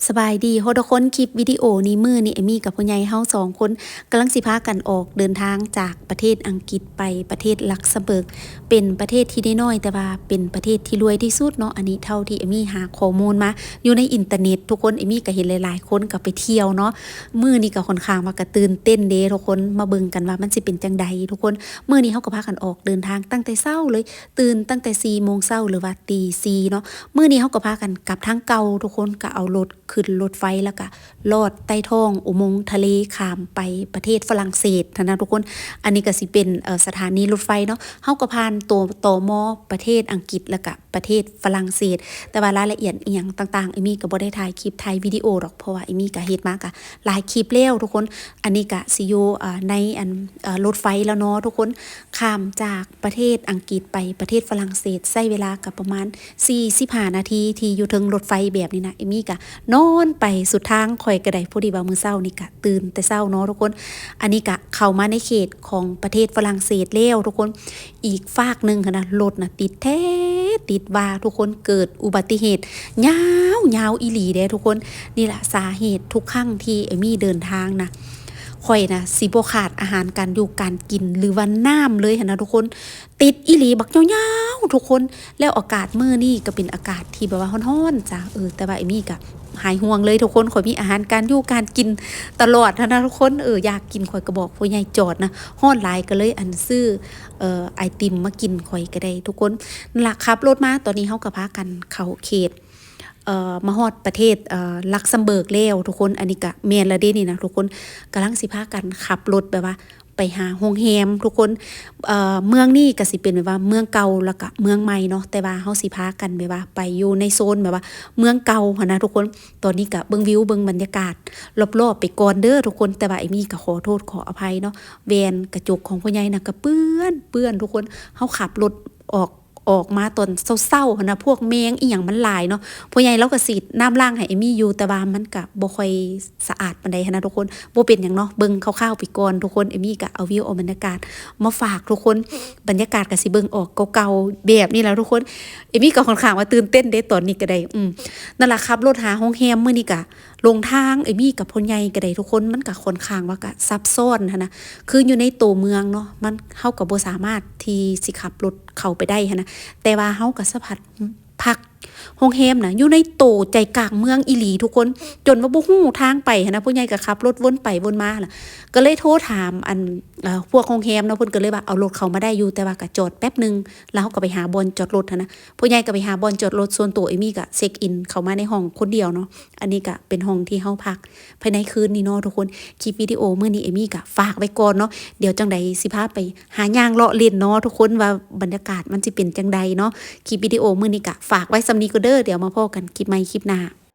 ສະບາຍດີທຸກຄົນ, ຄລິບວິດີໂອນີ້ ມື້ນີ້ເອມີກັບຜູ້ໃຫຍ່ເຮົາສອງຄົນກຳລັງຊິພາກັນອອກເດີນທາງຈາກປະເທດອັງກິດໄປປະເທດລັກເຊມເບີກ. ເປັນປະເທດທີ່ນ້ອຍໆ ແຕ່ວ່າເປັນປະເທດທີ່ລວຍທີ່ສຸດເນາະ. ອັນນີ້ເທົ່າທີ່ເອມີຫາຂໍ້ມູນມາຢູ່ໃນອິນເຕີເນັດທຸກຄົນ, ເອມີກໍເຫັນຫຼາຍໆຄົນກໍໄປທ່ຽວເນາະ. ມື້ນີ້ກໍຄ່ອນຂ້າງວ່າກໍຕື່ນເຕັ້ນເດ້ທຸກຄົນ, ມາເບິ່ງກັນວ່າມັນຊິເປັນຈັ່ງໃດທຸກຄົນ. ມື້ນີ້ເຮົາກໍພາກັນອອກເດີນທາງຕັ້ງແຕ່ເຊົ້າເລີຍ, ຕື່ນຕັ້ງແຕ່ສີ່ໂມງເຊົ້າ ຫຼືວ່າຕີສີ່ເນາະ. ມື້ນີ້ເຮົາກໍພາກັນກັບທາງເກົ່າທຸກຄົນ, ກໍເອົາລົດຂຶ້ນລົດໄຟ ແລ້ວກໍລອດໃຕ້ທ້ອງອຸໂມງທະເລ ຂ້າມໄປປະເທດຝຣັ່ງເສດຫັ້ນນະທຸກຄົນ. ອັນນີ້ກໍຊິເປັນ ເອີ ສະຖານີລົດໄຟເນາະ, ເຮົາກໍຜ່ານຕົວ ຕມ ປະເທດອັງກິດ ແລ້ວກໍປະເທດຝຣັ່ງເສດ. ແຕ່ວ່າລາຍລະອຽດອີ່ຫຍັງຕ່າງໆ ເອມີກໍບໍ່ໄດ້ຖ່າຍຄລິບຖ່າຍວິດີໂອດອກ, ເພາະວ່າເອມີກໍເຮັດມາກໍຫຼາຍຄລິບແລ້ວທຸກຄົນ. ອັນນີ້ກະຊິຢູ່ ເອີ ໃນອັນ ເອີ ລົດໄຟແລ້ວເນາະທຸກຄົນ. ຂ້າມຈາກປະເທດອັງກິດໄປປະເທດຝຣັ່ງເສດ ໃຊ້ເວລາກະປະມານສີ່ສິບຫ້ານາທີ ທີ່ຢູ່ເທິງລົດໄຟແບບນີ້ນະ. ເອມີກະນອນໄປສຸດທາງຂ້ອຍກະໄດ້, ພໍດີວ່າມື້ເຊົ້ານີ້ກະຕື່ນແຕ່ເຊົ້າເນາະທຸກຄົນ. ອັນນີ້ກະເຂົ້າມາໃນເຂດຂອງປະເທດຝຣັ່ງເສດແລ້ວທຸກຄົນ. ອີກຟາກໜຶ່ງຫັ້ນນະ ລົດນະຕິດແທ້ຕິດວ່າທຸກຄົນ, ເກີດອຸບັດຕິເຫດຍາວໆອີ່ຫຼີເດ້ທຸກຄົນ. ນີ້ລະສາເຫດທຸກຄັ້ງທີ່ເອມີເດີນທາງນະ ຂ້ອຍນະຊິບໍ່ຂາດອາຫານການຢູ່ການກິນ ຫຼືວ່ານ້ຳເລີຍຫັ້ນນະທຸກຄົນ. ຕິດອີ່ຫຼີບັກຍາວໆທຸກຄົນ. ແລ້ວອາກາດມື້ນີ້ກໍເປັນອາກາດທີ່ແບບວ່າຮ້ອນໆຈ້າ, ເອີ ແຕ່ວ່າເອມີກໍຫາຍຫ່ວງເລີຍທຸກຄົນ, ຂ້ອຍມີອາຫານການຢູ່ການກິນຕະຫຼອດຫັ້ນນະທຸກຄົນ. ເອີ ຢາກກິນຂ້ອຍກໍບອກຜູ້ໃຫຍ່ຈອດນະ, ຮ້ອນຫຼາຍກໍເລີຍອັນຊື້ ເອີ ໄອຕິມມາກິນຂ້ອຍກໍໄດ້ທຸກຄົນ. ນັ້ນລະ ຂັບລົດມາ ຕອນນີ້ເຮົາກໍພາກັນເຂົ້າເຂດ ເອີ ມາຮອດປະເທດ ເອີ ລັກເຊມເບີກແລ້ວທຸກຄົນ. ອັນນີ້ກະແມ່ນລະເດ້ນີ້ນະທຸກຄົນ, ກຳລັງຊິພາກັນຂັບລົດແບບວ່າໄປຫາໂຮງແຮມທຸກຄົນ. ເອີ ເມືອງນີ້ກະຊິເປັນແບບວ່າເມືອງເກົ່າ ແລ້ວກະເມືອງໃໝ່ເນາະ, ແຕ່ວ່າເຮົາຊິພາກັນແບບວ່າໄປຢູ່ໃນໂຊນແບບວ່າເມືອງເກົ່າຫັ້ນນະທຸກຄົນ. ຕອນນີ້ກະເບິ່ງວິວເບິ່ງບັນຍາກາດລອບໆໄປກ່ອນເດີທຸກຄົນ. ແຕ່ວ່າເອມີກະຂໍໂທດຂໍອະໄພເນາະ, ແວ່ນກະຈົກຂອງພໍ່ໃຫຍ່ນະກະເປື້ອນ ເປື້ອນທຸກຄົນ. ເຮົາຂັບລົດອອກ ອອກມາຕອນເຊົ້າໆຫັ້ນນະ, ພວກແມງອີ່ຫຍັງມັນຫຼາຍເນາະ. ພໍ່ໃຫຍ່ລາວກໍສີດນ້ຳລ້າງໃຫ້ເອມີຢູ່, ແຕ່ວ່າມັນກະບໍ່ຄ່ອຍສະອາດປານໃດຫັ້ນນະທຸກຄົນ. ບໍ່ເປັນຫຍັງເນາະ, ເບິ່ງຄ່າວໆໄປກ່ອນທຸກຄົນ. ເອມີກະເອົາວິວເອົາບັນຍາກາດມາຝາກທຸກຄົນ. ບັນຍາກາດກະຊິເບິ່ງອອກເກົ່າໆແບບນີ້ລະທຸກຄົນ. ເອມີກໍຄ່ອນຂ້າງວ່າຕື່ນເຕັ້ນເດ້ຕອນນີ້ກໍໄດ້. ອືມ ນັ້ນລະ, ຂັບລົດຫາໂຮງແຮມມື້ນີ້ກະ ຫຼົງທາງ ເອມີກັບພໍ່ໃຫຍ່ກໍໄດ້ທຸກຄົນ, ມັນກໍຄ່ອນຂ້າງວ່າກໍຊັບຊ້ອນຫັ້ນນະ. ຄືຢູ່ໃນໂຕເມືອງເນາະ, ມັນ ເຮົາກໍບໍ່ສາມາດທີ່ຊິຂັບລົດເຂົ້າໄປໄດ້ຫັ້ນນະ, ແຕ່ວ່າເຮົາກໍສາມາດພັກໂຮງແຮມນະ ຢູ່ໃນໂຕໃຈກາງເມືອງອີ່ຫຼີທຸກຄົນ, ຈົນວ່າບໍ່ຮູ້ທາງໄປຫັ້ນນະ. ຜູ້ໃຫຍ່ກໍຂັບລົດວົນໄປວົນມານະ, ກໍເລີຍໂທຖາມອັນ ເອີ ພວກໂຮງແຮມເນາະ, ເພິ່ນກໍເລີຍວ່າເອົາລົດເຂົ້າມາໄດ້ຢູ່, ແຕ່ວ່າກໍຈອດແປັບໜຶ່ງ ແລ້ວເຮົາກໍໄປຫາບ່ອນຈອດລົດຫັ້ນນະ. ຜູ້ໃຫຍ່ກໍໄປຫາບ່ອນຈອດລົດສ່ວນໂຕ, ເອມີກໍເຊັກອິນເຂົ້າມາໃນຫ້ອງຄົນດຽວເນາະ. ອັນນີ້ກະເປັນຫ້ອງທີ່ເຮົາພັກພາຍໃນຄືນນີ້ເນາະທຸກຄົນ. ຄລິບວິດີໂອມື້ນີ້ເອມີກະຝາກໄວ້ກ່ອນເນາະ, ດຽວຈັ່ງໃດຊິພາໄປຫາຍ່າງເລາະຫຼິ້ນເນາະທຸກຄົນ, ວ່າບັນຍາກາດມັນຊິເປັນຈັ່ງໃດເນາະ. ຄລິບວິດີໂອມື້ນີ້ກະຝາກໄວ້ສ່ຳນີ້ກ່ອນເດີ, ດຽວມາພໍ້ກັນຄລິບໃໝ່ຄລິບໜ້າ.